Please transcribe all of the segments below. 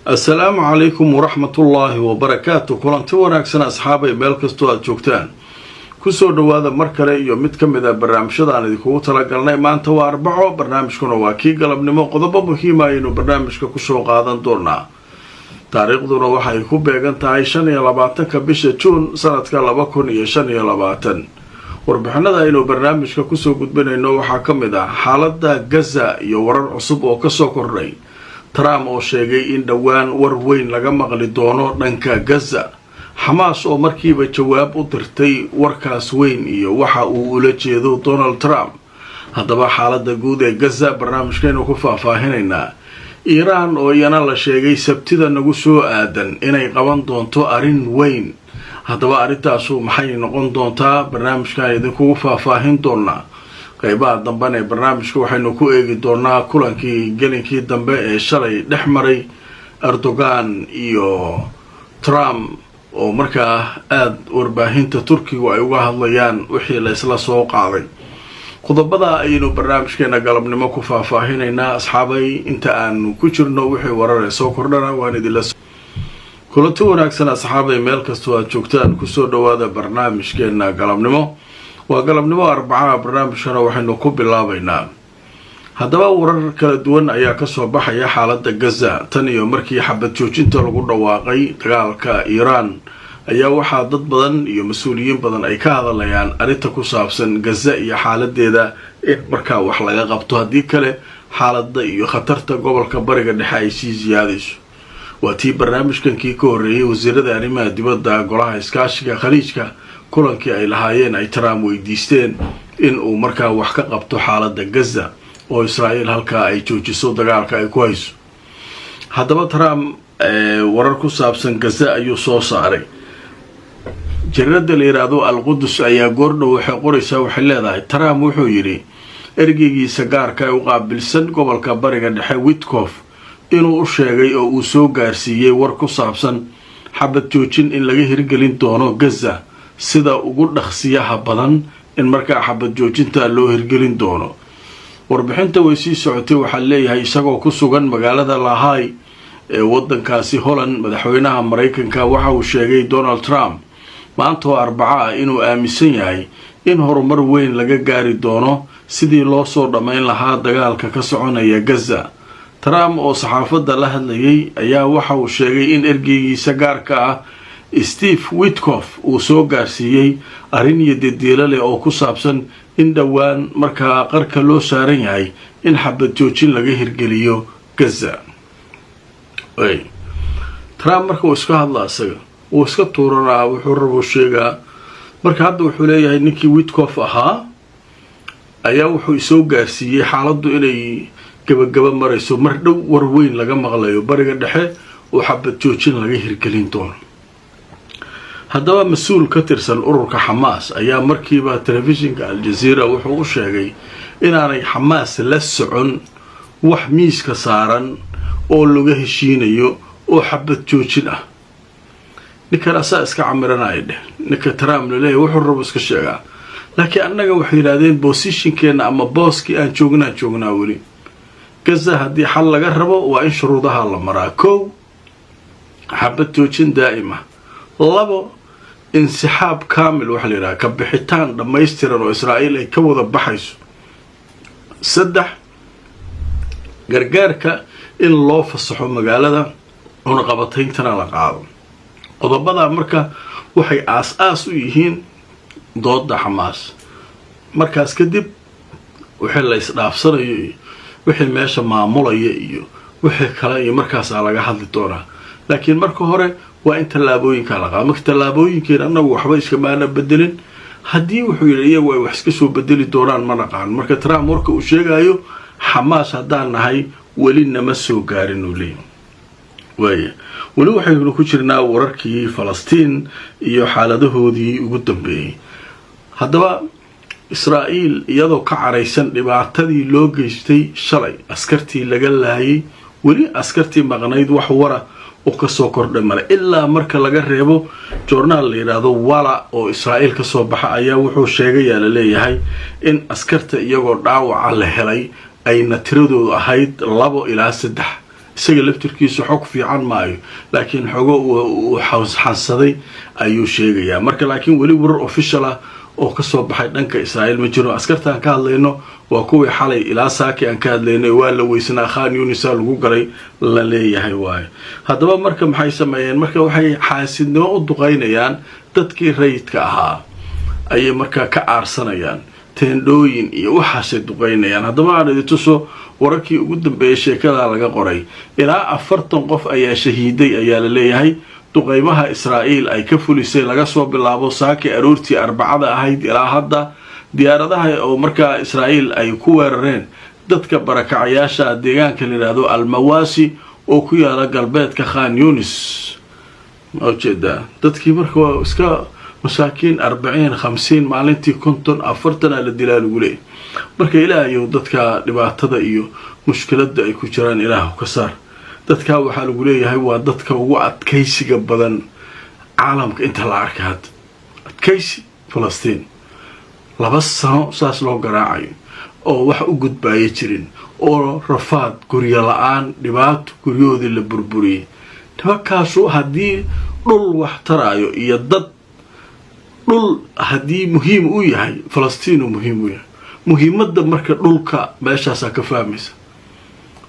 Assalaamu calaykum waraxmatullaahi wabarakaatu. Kulanti wanaagsan, asxaabay, meel kastoo aada joogtaan, kusoo dhowaada mar kale iyo mid ka mid a barnaamijyada aan idinkugu talagalnay. Maanta waa Arbaco, barnaamijkuna waa kii galabnimo. Qodobo muhiima ayaynu barnaamijka kusoo qaadan doonaa. Taariikhduna waxay ku beegan tahay 25-ka bisha Juun, sanadka 2025. Warbixinada aynu barnaamijka kusoo gudbinayno waxaa ka mid ah xaaladda Gaza iyo warar cusub oo kasoo kordhay, Trump oo sheegay in dhowaan war weyn laga maqli doono dhanka Gaza, Xamaas oo markiiba jawaab u dirtay warkaas weyn iyo waxa uu ula jeedo Donald Trump. Haddaba xaaladda guud ee Gaza barnaamijkaynu ku faahfaahinaynaa. Iiraan oo iyana la sheegay Sabtida nagu soo aadan inay qaban doonto arrin weyn. Haddaba arrintaasu maxay noqon doontaa? Barnaamijkaan idinkugu faahfaahin doonaa. Qeybaha dambena ee barnaamijka waxaynu ku eegi doonaa kulankii gelinkii dambe ee shalay dhex maray Erdogan iyo Trump, oo markaa aada warbaahinta Turkigu ay uga hadlayaan wixii la isla soo qaaday. Qodobada ayaynu barnaamijkeena galabnimo ku faahfaahinaynaa, asxaabay. Inta aanu ku jirno, wixii warar ee soo kordhana waan idinla. Kulanti wanaagsan, asxaabay, meel kastoo aad joogtaan, kusoo dhawaada barnaamijkeena galabnimo. Waa galabnimo Arbacaha, barnaamijkana waxaynu ku bilaabaynaa. Haddaba warar kala duwan ayaa kasoo baxaya xaaladda Gaza. Tan iyo markii xabad joojinta lagu dhawaaqay dagaalka Iiraan ayaa waxaa dad badan iyo mas-uuliyiin badan ay ka hadlayaan arrinta ku saabsan Gaza iyo xaaladeeda in markaa wax laga qabto, haddii kale xaaladda iyo khatarta gobolka Bariga Dhexe ay sii siyaadayso. Waa tii barnaamijkankii ka horreeyay wasiirada arrimaha dibadda Golaha Iskaashiga Khaliijka kulankii ay lahaayeen ay Trump weydiisteen in uu markaa wax ka qabto xaaladda Gaza oo Israa'iil halkaa ay joojiso dagaalka ay ku hayso. Haddaba Trump warar ku saabsan Gaza ayuu soo saaray. Jariirada la yidhaahdo Al-Qudus ayaa goordhow waxay qoraysaa, waxay leedahay, Trump wuxuu yidhi ergeygiisa gaarka ee u qaabilsan gobolka Bariga Dhexe, Witkoff, inuu u sheegay oo uu soo gaarsiiyey war ku saabsan xabad joojin in laga hirgelin doono Gaza, sida ugu dhaqsiyaha badan in markaa xabad joojinta loo hirgelin doono. Warbixinta way sii socotay. Waxaa leeyahay, isagoo ku sugan magaalada Lahay ee wadankaasi Holland, madaxweynaha Maraykanka waxa uu sheegay Donald Trump maanta oo Arbaco ah inuu aaminsan yahay in horumar weyn laga gaari doono sidii loo soo dhammayn lahaa dagaalka ka soconaya Gaza. Trump oo saxaafadda la hadlayay ayaa waxa uu sheegay in ergeygiisa gaarka ah Steve Witkoff uu soo gaarsiiyey arrin iyo dediilo leh oo ku saabsan in dhowaan markaa qarka loo saaran yahay in xabad joojin laga hirgeliyo Gaza. Trump marka uu iska hadla, isaga wuu iska tuuranaa, wuxuu rabuu sheegaa. Marka hadda wuxuu leeyahay ninkii Witkoff ahaa ayaa wuxuu isoo gaarsiiyey xaaladdu inay gabagaba marayso, mar dhow war weyn laga maqlayo Bariga Dhexe oo xabad joojin laga hirgelin doono. Haddaba mas-uul ka tirsan ururka Xamaas ayaa markiiba telefishinka Al-Jaziira wuxuu u sheegay inaanay Xamaas la socon wax miiska saaran oo laga heshiinayo oo xabad joojin ah. Ninkan asaa iska camiranaya dheh. Ninka Trump laleeyahy wuxuu rabo iska sheegaa, laakiin annaga waxay yidhahdeen position-keenna ama booskii aan joognaa joognaa weli. Gaza haddii xal laga rabo, waa in shuruudaha la maraa: kow, xabad joojin daa'ima; labo, insixaab kaamil, waxaa la yidhaha ka bixitaan dhammaystiran oo Israa'iil ay ka wada baxayso; saddex, gargaarka in loo fasaxo magaalada, cunaqabatayntana la qaado. Qodobadaa marka waxay aas-aas u yihiin dooda Xamaas. Markaas kadib wixii la isdhaafsanayo iyo wixii meesha maamulaya iyo wixii kale iyo markaasaa laga hadli doonaa, laakiin marka hore waa in tallaabooyinkaa la qaado. Marka tallaabooyinkeena annagu waxba iskamaana bedelin. Haddii, wuxuu yidhi, iyagu ay wax iska soo bedeli doonaan, ma naqaan. Marka Trump warka uu sheegayo Xamaas haddaan nahay weli nama soo gaarin, uu leeyahy. Waaya, weli waxaynu ku jirnaa wararkii Falastiin iyo xaaladahoodii ugu dambeeyey. Haddaba Israa'iil iyadoo ka caraysan dhibaatadii loo geystay shalay, askartii laga laayay, weli askartii maqnayd wax wara oo kasoo kordhay male, ilaa marka laga reebo joornaal la yidhaahdo Walla oo Israa'iil kasoo baxa ayaa wuxuu sheegayaa, la leeyahay, in askarta iyagoo dhaawaca la helay ayna tiradoodu ahayd labo ilaa saddex. Isaga laftirkiisu xog fiican maayo, laakiin xogo uu xansaday ayuu sheegayaa. Marka laakiin weli warar official ah oo kasoo baxay dhanka Israa'iil ma jiro. Askartaan ka hadlayno waa kuwii xalay ilaa saaki aan ka hadlaynay, waa la weysanaa, Khan Yunisa lagu galay la leeyahay waayo. Haddaba marka maxay sameeyeen? Marka waxay xaasidnimo u duqeynayaan dadkii rayidka ahaa ayay markaa ka aarsanayaan, teendhooyin iyo waxaasay duqeynayaan. Haddaba aan idi tuso wararkii ugu dambeeyay sheekada laga qoray. Ilaa 40 qof ayaa shahiiday ayaa la leeyahay duqeymaha Israa'iil ay ka fulisay laga soo bilaabo saaki aroortii Arbacada ahayd ilaa hadda, diyaaradaha oo markaa Israa'iil ay ku weerareen dadka barakacayaasha deegaanka la yidhaahdo Almawaasi oo ku yaala galbeedka Khan Yunis. Ma ujeedaa? Dadkii marka waa iska masaakiin, 40, 50, maalintii 50, 40 la dilaa lagu leeyay. Marka Ilaahayow, dadka dhibaatada iyo mushkiladda ay ku jiraan Ilaahu ka saar. Dadkaa waxaa lagu leeyahay waa dadka ugu adkaysiga badan caalamka inta la arka hadda. Adkaysi Falastiin 2 sano saas loo garaacayo oo wax u gudbaayo jirin, oo rafaad, guryo la-aan, dhibaato, guryahoodii la burburiyey. Nimankaasu haddii dhul wax taraayo iyo dad, dhul haddii muhiim u yahay, Falastiin uu muhiim u yahay. Muhiimadda marka dhulka meeshaasaa ka fahmaysa.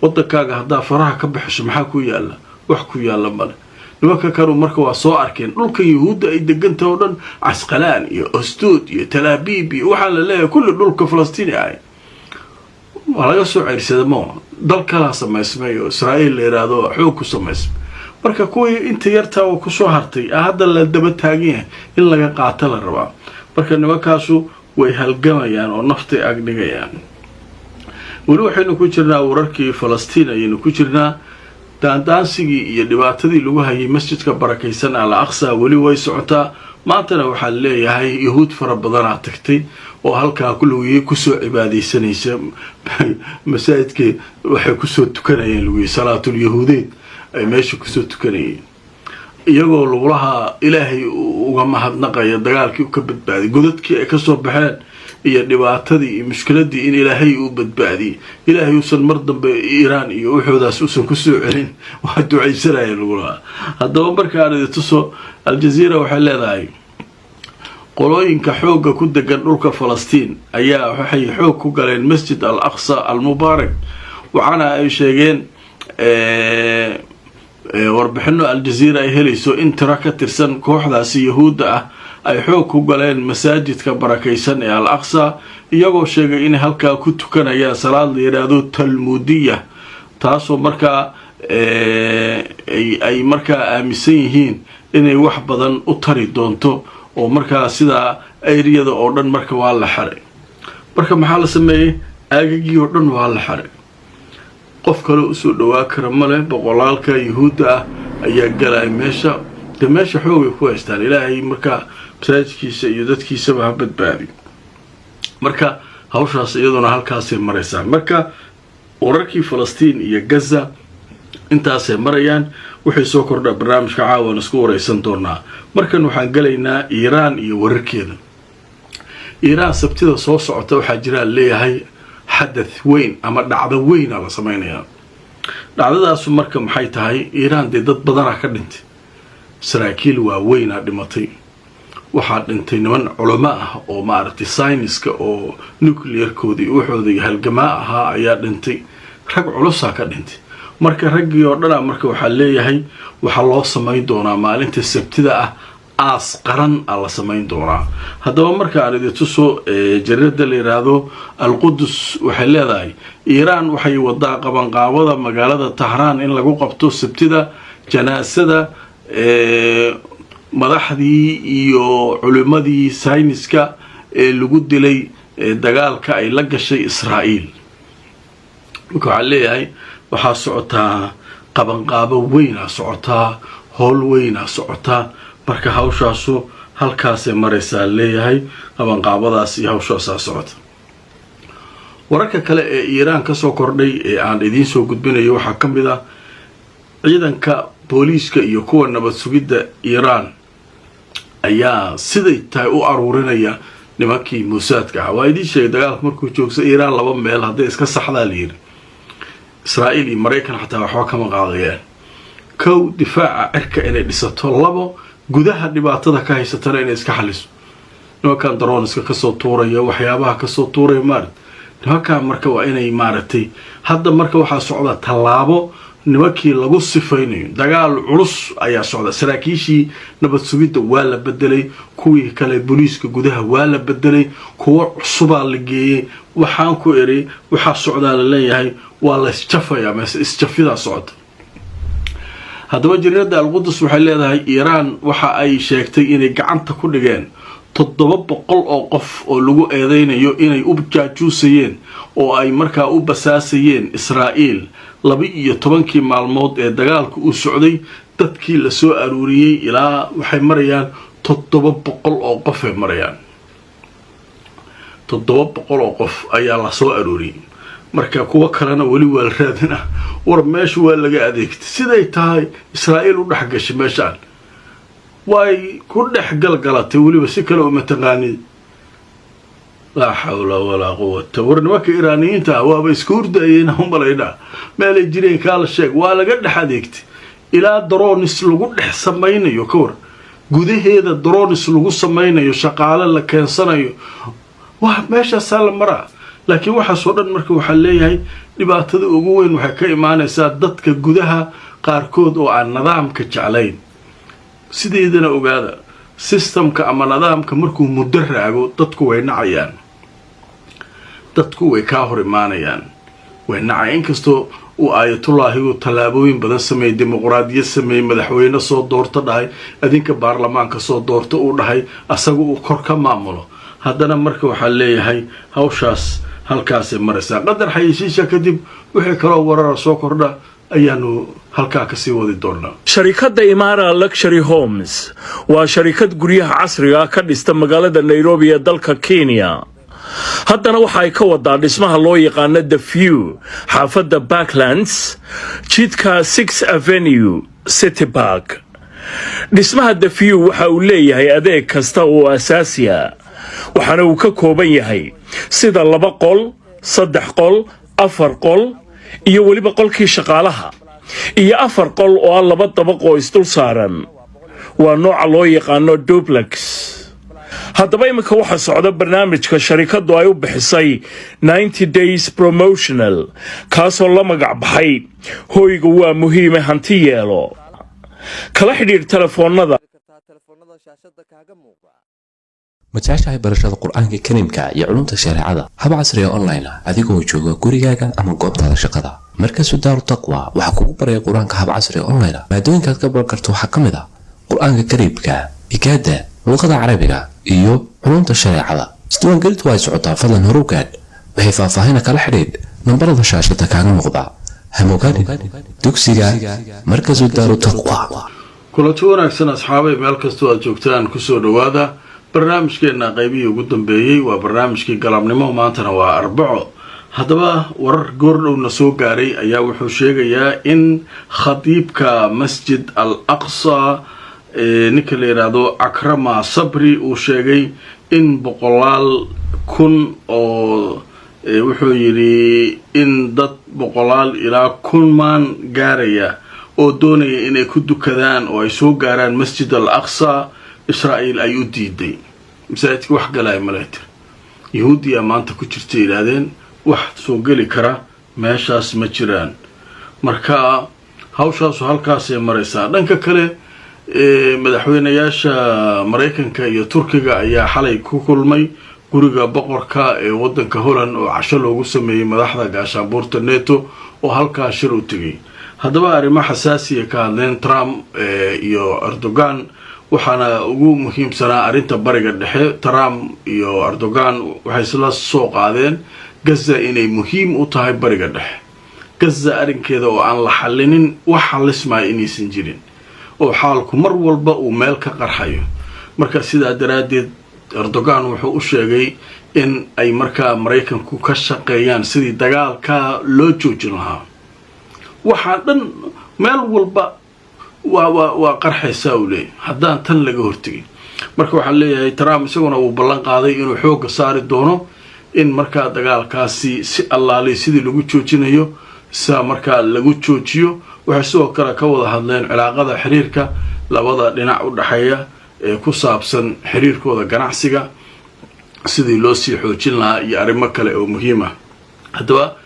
Waddankaaga haddaa faraha ka bixiso, maxaa ku yaalla? Wax ku yaalla male. Nimanka kanu marka waa soo arkeen dhulkan Yuhuudda ay degantaha o dhan, Casqalaan iyo Ostuud iyo Talaabiib iyo waxaa la leeyahay kulli dhulka Falastiini ahay. Waa laga soo ceyrsada, mo dal kalaa samaysmay oo Israa'iil la yidhaahdo, xoog ku samaysmay. Marka kuwii inta yartaa oo kusoo hartay hadda la daba taagan yahay in laga qaato la rabaa. Marka nimankaasu way halgamayaan oo naftay agdhigayaan. Weli waxaynu ku jirnaa wararkii Falastiin ayaynu ku jirnaa. Daandaansigii iyo dhibaatadii lagu hayay masjidka barakaysan Al Aqsa weli way socotaa. Maantana waxaa leeyahay Yahuud fara badanaa tagtay oo halkaa kulligii kusoo cibaadaysanaysa masaajidkii. Waxay kusoo tukanayeen lugii salaatul yahuudeed ay meesha kusoo tukanayeen, iyagoo lagulaha Ilaahay uga mahadnaqaya dagaalkii u ka badbaadiyay, godadkii ay kasoo baxeen iyo dhibaatadii iyo mushkiladii in Ilaahay uu badbaadiyey, Ilaahay uusan mar dambe Iiraan iyo wuxuudaas uusan kusoo celin, waa ducaysanaya lagulahaa. Haddaba markaan idi tuso, Aljaziira waxay leedahay qolooyinka xoogga ku degan dhulka Falastiin ayaa waxay xoog ku galeen Masjid Al Aqsa Al Mubaarak. Waxaana ay sheegeen warbixino Aljaziira ay helayso in tiro ka tirsan kooxdaasi Yahuudda ah ay xoog ku galeen masaajidka barakaysan ee Al Aqsa, iyagoo sheegay inay halkaa ku tukanayaan salaad la yidhaahdo Talmuudiya, taasoo markaa ay markaa aaminsan yihiin inay wax badan u tari doonto. Oo markaa sidaa areayada oo dhan marka waa la xiray. Marka maxaa la sameeyey? Aagagii oo dhan waa la xiray, qof kale usoo dhawaa kara male. Boqolaalka Yuhuudda ah ayaa galaya meesha. Dee meesha xoogay ku haystaan. Ilaahay markaa masaajidkiisa iyo dadkiisaba ha badbaadi. Marka hawshaas iyaduna halkaasay maraysaa. Marka wararkii Falastiin iyo Gaza intaasay marayaan. Waxay soo kordhaa barnaamijka caawan isku waraysan doonaa. Markan waxaan gelaynaa Iiraan iyo wararkeeda. Iiraan Sabtida soo socota waxaa jiraa leeyahay xadath weyn ama dhacdo weyna la sameynayaa. Dhacdadaasu marka maxay tahay? Iiraan dee dad badanaa ka dhintay, saraakiil waaweynaa dhimatay, waxaa dhintay niman culamo ah oo maaragtay sayniska oo nuclearkooda iyo waxooda iyo halgamaa ahaa ayaa dhintay, rag culusaa ka dhintay. Marka raggii oo dhana marka waxaa leeyahay waxaa loo samayn doonaa maalinta Sabtida ah aas qaran a la samayn doonaa. Haddaba marka aan idi tuso, jariirada la yidhaahdo Alqudus waxay leedahay Iiraan waxay wadaa qabanqaabada magaalada Tahraan in lagu qabto Sabtida janaasada madaxdii iyo culimadii sayniska ee lagu dilay dagaalka ay la gashay Israa'iil. Marka waxaa leeyahay waxaa socotaa qabanqaabo weynaa socotaa, howl weynaa socotaa. Marka hawshaasu halkaasay maraysaa leeyahay, qabanqaabadaas iyo hawshaasaa socota. Wararka kale ee Iiraan kasoo kordhay ee aan idiin soo gudbinayo waxaa ka mid ah ciidanka booliiska iyo kuwa nabad sugidda Iiraan ayaa siday tahay u aruurinaya nimankii Muusaadka ah. Waa idiin sheegay dagaalka markuu joogsa Iiraan laba meel hadday iska saxdaa la yidhi. Israa'iil iyo Maraykan xataa waxba kama qaadayaan. Kow, difaaca cirka inay dhisato. Labo, gudaha dhibaatada ka haysatana inay iska xaliso. Nimankan drones-ka kasoo tuuraya, waxyaabaha kasoo tuuraya maarat nimankan, marka waa inay maaragtay hadda marka waxaa socda tallaabo nimankii lagu sifaynayo. Dagaal culus ayaa socda. Saraakiishii nabad sugidda waa la bedelay, kuwii kale booliiska gudaha waa la bedelay, kuwo cusubaa la geeyey. Waxaan ku iri, waxaa socdaa la leeyahay, waa la isjafayaa, mase isjafidaa socota. Haddaba jariirada Alqudus waxay leedahay Iiraan waxa ay sheegtay inay gacanta ku dhigeen 700 oo qof oo lagu eedeynayo inay u jaajuusayeen oo ay markaa u basaasayeen Israa'iil 12-kii maalmood ee dagaalku uu socday. Dadkii lasoo aruuriyey ilaa waxay marayaan 700 oo qofay marayaan. 700 oo qof ayaa lasoo aruuriyey. Marka kuwo kalena weli waa la raadina. War meesha waa laga adeegtay. Siday tahay Israa'iil u dhex gashay meeshaan, way ku dhex galgalatay weliba si kale uma taqaanid. Laa xawla walaa quwata. War nimanka Iraaniyiinta ah waaba iska hurdayeen umalaynaa, meelay jireen kaala sheeg. Waa laga dhex adeegtay ilaa drones lagu dhex samaynayo. Ka war gudaheeda drones lagu samaynayo, shaqaale la keensanayo, waa meeshaasaa la maraa. Laakiin waxaasoo dhan marka waxaa leeyahay dhibaatada ugu weyn waxay ka imaanaysaa dadka gudaha qaarkood oo aan nidaamka jeclayn. Sideedana ogaada, system-ka ama nidaamka markuu muddo raago, dadku way nacayaan, dadku way kaa hor imaanayaan, way nacayaan. Inkastoo uu Aayatullaahigu tallaabooyin badan sameeyey, dimuqraadiyad sameeyey, madaxweyne soo doorto dhahay, adinka baarlamaanka soo doorto uu dhahay, asaga uu kor ka maamulo, haddana marka waxaa leeyahay hawshaas halkaasay maraysaa. Qadar xayeysiisha kadib, wixii kaloo warara soo kordha ayaanu halkaa kasii wadi doonaa. Sharikadda Imaara Luxury Homes waa sharikad guryaha casriga ka dhista magaalada Nairobi ee dalka Kenya. Haddana waxa ay ka wadaa dhismaha loo yaqaano The View, xaafadda Parklands, jidka Six Avenue, City Park. Dhismaha The View waxa uu leeyahay adeeg kasta oo asaasi ah, waxaana uu ka kooban yahay sida laba qol, saddex qol, afar qol iyo weliba qolkii shaqaalaha iyo afar qol oo ah laba dabaq oo isdul saaran. Waa nooca loo yaqaano duplex. Haddaba iminka waxaa socda barnaamijka sharikaddu ay u bixisay 90 days promotional, kaasoo la magac baxay "Hoyga waa muhiime hanti yeelo". Kala xidhiidh telefoonnada. Ma jeceshahay barashada Qur-aanka Kariimka iyo culumta shareecada hab casriga online ah, adigoo jooga gurigaaga ama goobtaada shaqada? Markasu Daaru Taqwa waxaa kugu baraya Qur-aanka hab casriga online ah. Maadooyinkaad ka baran karto waxaa ka mid ah Qur-aanka Kariimka, higaada, luqada Carabiga iyo culumta shareecada. Isdiiwaangelintu ay socotaa, fadlan horowgaadh. Waxay faahfaahina kala xidhiidh nambarada shaashada kaaga muuqda. Hamogaadhin dugsiga Markasu Daaru Taqwa. Kulanti wanaagsan, asxaabay, meel kastoo aad joogtaan, kusoo dhowaada barnaamijkeena qaybihii ugu dambeeyey. Waa barnaamijkii galabnimo, maantana waa Arbaco. Haddaba warar goordhowna soo gaaray ayaa wuxuu sheegayaa in khadiibka Masjid Al Aqsa, ninka la yidhaahdo Akrama Sabri, uu sheegay in boqolaal kun oo, wuxuu yidhi, in dad boqolaal ilaa kun maan gaaraya oo doonaya inay ku dukadaan oo ay soo gaaraan Masjid Al Aqsa, Israa'iil ay u diiday. Masaajidka wax galaya maletir, Yahuudiya maanta ku jirta, yidhaahdeen wax soo geli kara meeshaas ma jiraan. Marka hawshaasu halkaasay maraysaa. Dhanka kale, madaxweynayaasha Maraykanka iyo Turkiga ayaa xalay ku kulmay guriga boqorka ee wadanka Holland, oo casho loogu sameeyey madaxda gaashaanbuurta NATO oo halkaa shir u tegay. Haddaba arrimo xasaasiya ka hadleen Trump iyo Erdogan, waxaana ugu muhiimsanaa arrinta Bariga Dhexe. Trump iyo Erdogan waxay isla soo qaadeen Gaza inay muhiim u tahay Bariga Dhexe, Gaza arrinkeeda oo aan la xallinin wax xallismaya inaysan jirin, oo xaalku mar walba uu meel ka qarxayo. Marka sidaa daraaddeed Erdogan wuxuu u sheegay in ay markaa Maraykanku ka shaqeeyaan sidii dagaalkaa loo joojin lahaa. Waxaa dhan meel walba waa qarxaysaa, uu leeyahy, haddaan tan laga hortegin. Marka waxaa leeyahay Trump isaguna uu ballan qaaday inuu xoogga saari doono in markaa dagaalkaasi si allaaliy sidii lagu joojinayo. Sida markaa lagu joojiyo. Waxay sidoo kale ka wada hadleen cilaaqada xiriirka labada dhinac u dhexeeya ee ku saabsan xiriirkooda ganacsiga, sidii loo sii xoojin lahaa iyo arrimo kale oo muhiim ah. Haddaba,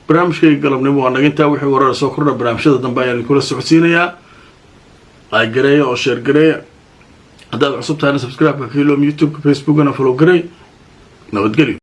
barnaamijkayga galabnimo waa nagintaa. Wixii warar soo kordha barnaamijyada dambe ayaan kula socodsiinayaa. Like gareeya oo share gareeya. Haddaad cusub tahayna, subscribe-ka kiilom, YouTube-ka, Facebookana follow garey. Nabadgelyo.